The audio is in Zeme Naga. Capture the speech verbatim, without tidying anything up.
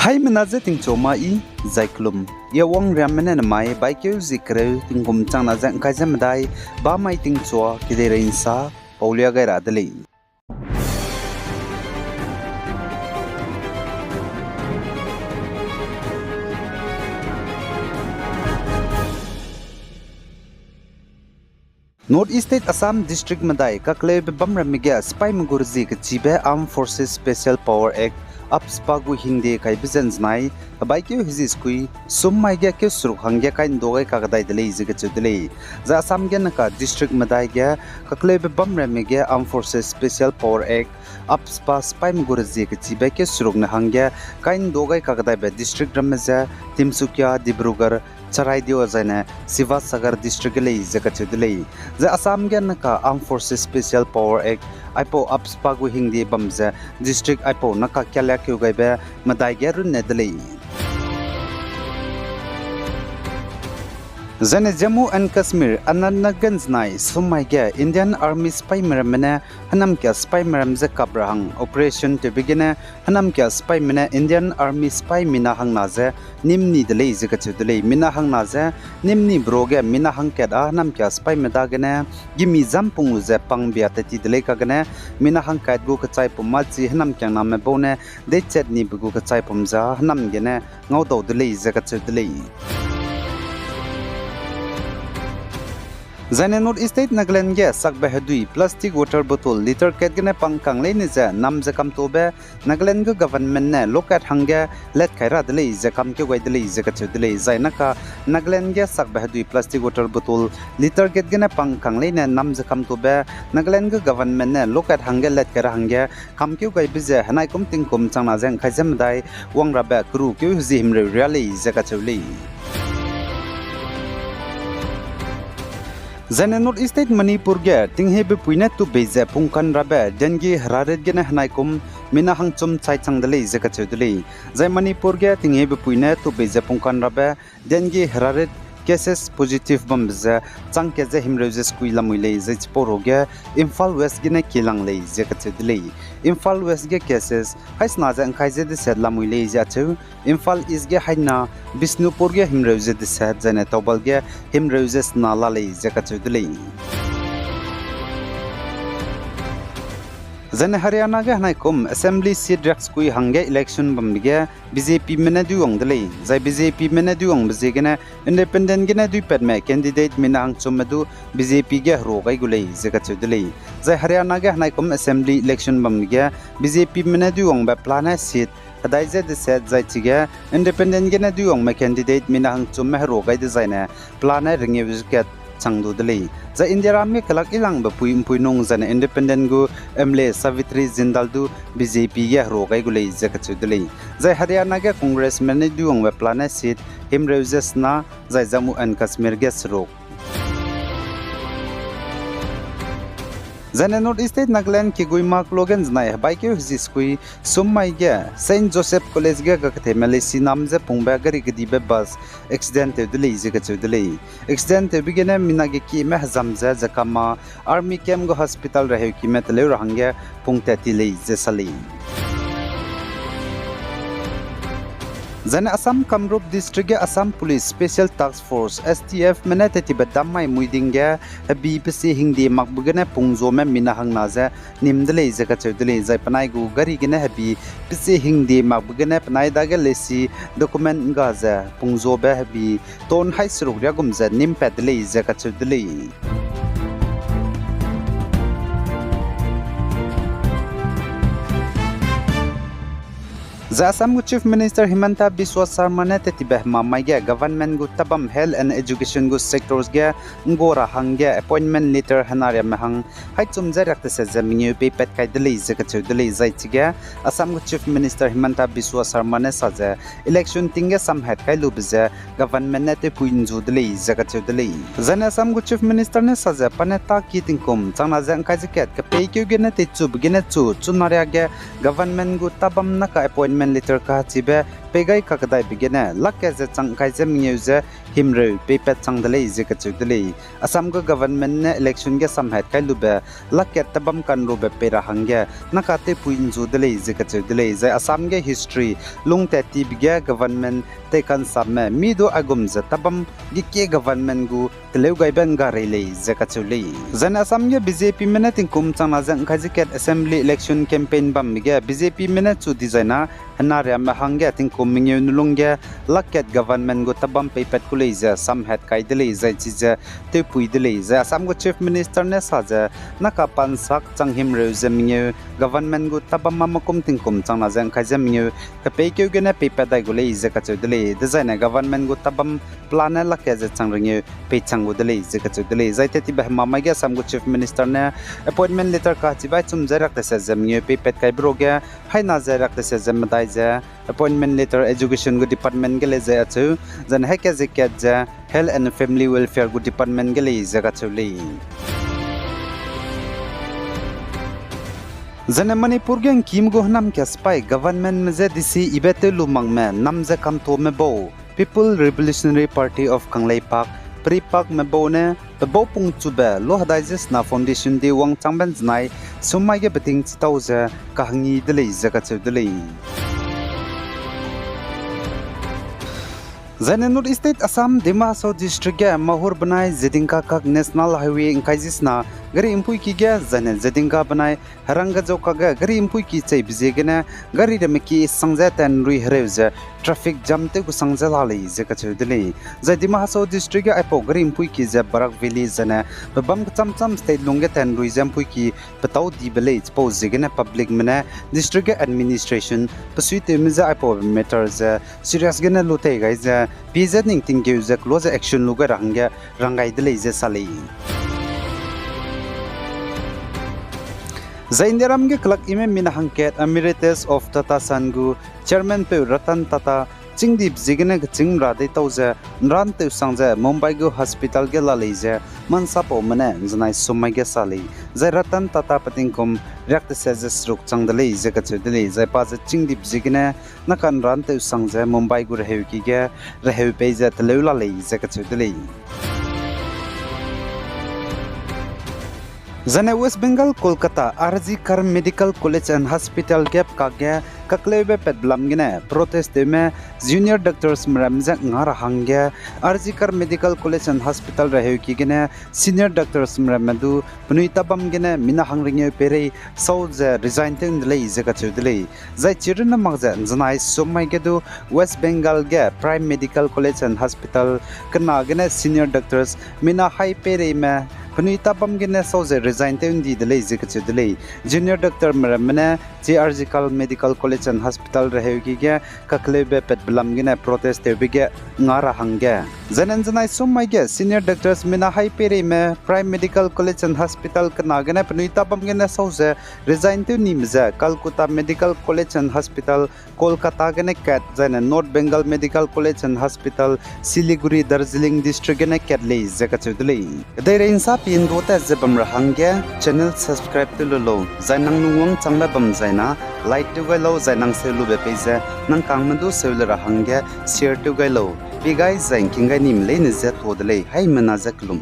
Haimena je tingchu ma i, zai kelum. I Awang Riamme ne nemai baikeu zie kereu tingkum changna ze ngkai ze medai, bamai tingchua kedeirei nsa paulia gai ra de lei. North East State Assam district medai kakleube bamramme ge sipaime gu rezie kechibe Armed Forces Special Power Act, AFSPA gu hingde kaibe ze nzenai, hebaikeu hezie sekui, sum mai ge keu seruk hangge kai ndua gai kakdai de lei ze kacheu de lei. Zai Assam ge naka district medai ge kakleube bamramme ge Armed Forces Special Power Act, AFSPA sipaime gu rezie kechibe keu seruk ne hangge kai ndua gai kakdaibe district ramme ze Tinsukia, Dibrugarh, Charaideo zaine Sivasagar district ge lei ze kacheu de lei. Zai Assam ge naka Armed Forces Special Power Act aipau AFSPA gu hingde bam ze district aipau naka kialiakeu gaibe medai ge runne de lei. Zaine Jammu and Kashmir, Anantnag ge nzenai sum mai ge Indian Army sipaime ramme ne hênamkia sipaime ram ze kap ra hang operation tewbe gene hênamkia sipaime ne Indian Army sipai mina hangna ze nîm ni de lei ze kacheu de lei. Mina hangna ze nîm ni bro ge mina hangkat â hênamkia sipaime dagene gimi zam pung lu ze pangbia tat ti de lei kagene mina hangkat gu kechaipum mâ chi hênamkiangname bau ne deichat nibe gu kechaipum ze hênam gene ngaudau de lei ze kacheu de lei. Zaine North East State Nagaland ge sakbe hedui plastic water bottle liter kat gene pangkang leine ze nam ze kamtobe Nagaland gu government ne lokat hangge let kai ra de lei ze kamkeu gai de lei ze kacheu de lei. Zai naka Nagaland ge sakbe hedui plastic water bottle liter kat gene pangkang leine nam ze kamtobe Nagaland gu government ne lokat hangge let kai ra hangge kamkeu gaibe ze henaikum tingkum changna ze ngkai ze medai wang rabe kerukeu hezie himreu ria lei ze kacheu lei. Zaine North East State Manipur ge tinghebepui ne tupbei ze pungkan rabe dengue herarit gene henaikum mina hangchum chai chang de lei ze kacheu de lei. Zai Manipur ge tinghebepui ne tupbei ze pungkan rabe dengue herarit cases positive bambe ze chang kat ze himreu ze sekui lamui lei ze chipau ruage Imphal West gene kilang lei ze kacheu de lei. Imphal West ge cases haisena ze ngkai ze deset lamui lei ze acheu, Imphal East ge haina, Bishnupur ge himreu ze deset zaine Thoubal ge himreu ze sena la lei ze kacheu de lei. Zaine Haryana ge henaikum assembly seat riaksekui hangge election bambe ge BJPme ne duiwang de lei, zai BJPme ne duiwangbe ziegene independent gene duipatme candidate mina hangchumme du BJP ge herua gai gu lei ze kacheu de lei. Zai Haryana ge henaikum assembly election bambe ge BJPme ne duiwangbe pelane seat hedai ze deset zai chige independent gene duiwangme candidate mina hangchumme herua gai dezaine pelane rengeu ze kat chang du de lei. Zai Indiaram ge kelak ilangbe pui mpui nung zaine independent gu MLA Savitri Jindal du BJP ge herua gai gu lei ze kacheu de lei. Zai Haryana ge Congressme ne duiwangbe pelane seat himreu ze sena, zai Jammu and Kashmir ge seruk. Zaine North East State Nagaland Kiguimaklo ge nzenai hebaikeu hezie sekui sum mai ge Saint Joseph College ge kaketheime leisi nam ze pungbe gari kedibe bus accident tew de lei ze kacheu de lei. Accident tewbe gene mina ge kieme hezam ze ze kama Army camp gu hospital reheukime teleu ra hangge pungtat ti lei ze sa lei. Zaine Assam Kamrup District ge Assam Police Special Task Force, STFme ne tettibe dam mai mui ding ge hebi pesie hingdie makbe gene pungzuame mina hangna ze nim de lei ze kacheu de lei. Zai penai gu gari gene hebi pesie hingdie makbe gene penai dage leisi document ngga ze pungzuabe hebi ton hai seruk riagum ze nimpat de lei ze kacheu de lei. Zai Assam gu Chief Minister Himanta Biswa Sarma ne tettibe hemamai ge government gu tabam health and education gu sectors ge ngga ra hangge appointment letter hena riamme hang haichum ze riak teset ze mengeu peipat kai de lei ze kacheu de lei. Zai chige Assam gu Chief Minister Himanta Biswa Sarma ne sa ze election ting ge samhat kai lube ze government ne tewpui nzu de lei ze kacheu de lei. Zaine Assam gu Chief Minister ne sa ze pa ne ta ki tingkum changna ze ngkai ze kat kepeikeu gene teichube gene chu chuna riage government gu tabam naka appointment letter kachibe pei gai kakdaibe gene lak kat ze chang kai ze mengeu ze himreu peipat chang de lei ze kacheu de lei. Assam gu government ne election ge samhat kai lube lak kat tabam kanrube pei ra hangge naka tewpui nzu de lei ze kacheu de lei. Zai Assam ge history lungtat tibe ge government teikansamme mi du aigum ze tabam gekie government gu teleu gaibe ngga rei lei ze kacheu lei. Zaine Assam ge B J P me ne tingkum changna ze ngkai ze kat assembly election campaign bambe ge B J P me ne chu dizai na henariamme hangge tingkum mengeu nulung ge lak kat government gu tabam peipat ku lei ze samhat kai de lei zai chize tewpui de lei. Zai Assam gu Chief Minister ne sa ze naka pansak chang himreu ze mengeu government gu tabam mamakum tingkum changna ze ngkai ze mengeu kepeikeu gene peipat dai gu lei ze kacheu de lei. Dezaine government gu tabam plan ne lak kat ze chang rengeu peichang gu de lei ze kacheu de lei. Zai tet tibe hemamai ge Assam gu Chief Minister ne appointment letter kachibai chum ze riak tese ze mengeu peipat kaibe ruge haina ze riak tese ze medai ze appointment letter education gu department ge lei ze acheu, zaine heka ze kat ze Health and Family Welfare gu department ge lei ze kacheu lei. Zaine Manipur ge ngkîme gu hênam ka sipai governmentme je D C ibe tew lu makme nam ze kamtome bau People Revolutionary Party of Kangleipak, PREPAK me bau ne pebau pungchube lo hedai ze sena foundation de wangchangbe nzenai summai ge beting chitau ze kahangi de lei ze kacheu de lei. Zaine North East State Assam, Dima Hasao District ge Mahur benai Jedingka kak National Highway ngkai ze sena gari mpuiki ge zaine Jedingka benai Harangajao kakge gari mpuiki cheibe ziegene gari ramme ki sang ze tanrui hereu ze traffic jam tew gu sang ze la lei ze kacheu de lei. Zai Dima Hasao District ge aipau gari mpuiki ze Barak Valley zaine pebâm kecham cham state lungge tanrui ze mpuiki petâu dibe lei chipau ziegene publicme ne district ge administration pesuitewme je aipaube matter ze serious gene lu tei gai ze pie ze ning tingkeu ze kelo ze action lu gai ra hangge rang gai de lei ze sa lei. Zai Indiaram ge kelak ime mina hangkat Emeritus of Tata Sons gu chairman peu Ratan Tata chîngdibe ziegene kechîng ra deitau ze nrantew sang ze Mumbai gu hospital ge la lei ze mansapaume ne nzenai summai ge sa lei. Zai Ratan Tata petingkum riak tese ze seruk chang de lei ze kacheu de lei. Zai pa ze chîngdibe ziegene naka nrantew sang ze Mumbai gu reheuki ge reheu pei ze teleu la lei ze kacheu de lei. Zaine West Bengal, Kolkata, R G Kar Medical College and Hospital gap kakge kakleube patbe lam gene protest tewme junior doctorsme ramme je nga ra hangge R G Kar Medical College and Hospital reheuki gene senior doctorsme ramme du penui tabam gene mina hang rengeu peirei sau ze resign tew nde lei ze kacheu de lei. Zai chirunne mak ze nzenai summai ge du West Bengal ge Prime Medical College and Hospital kena gene senior doctors mina hai peireime penui tabam gene sau ze resign tew ndi de lei ze kacheu de lei. Junior doctorme ramme ne chi R G Kar Medical College and Hospital reheuki ge kakleube patbe lam gene protest tewbe ge nga ra hangge. Zaine nzenai summai ge senior doctors mina hai peireime Prime Medical College and Hospital kena gene penui tabam gene sau ze resign tew nime ze Calcutta Medical College and Hospital, Kolkata gene kat, zaine North Bengal Medical College and Hospital, Siliguri, Darjeeling District gene kat lei ze kacheu de lei. Kedeirei nsa pindua tat ze bam ra hangge channel subscribe tew lu lau, zai nang lungwangchangbe bam zaina like tew gai lau, zai nang seu lube pei ze nang kangme du seu le ra hangge share tew gai lau. Pie gai zai ngking gai nime leine je to de lei, haimena je kelum.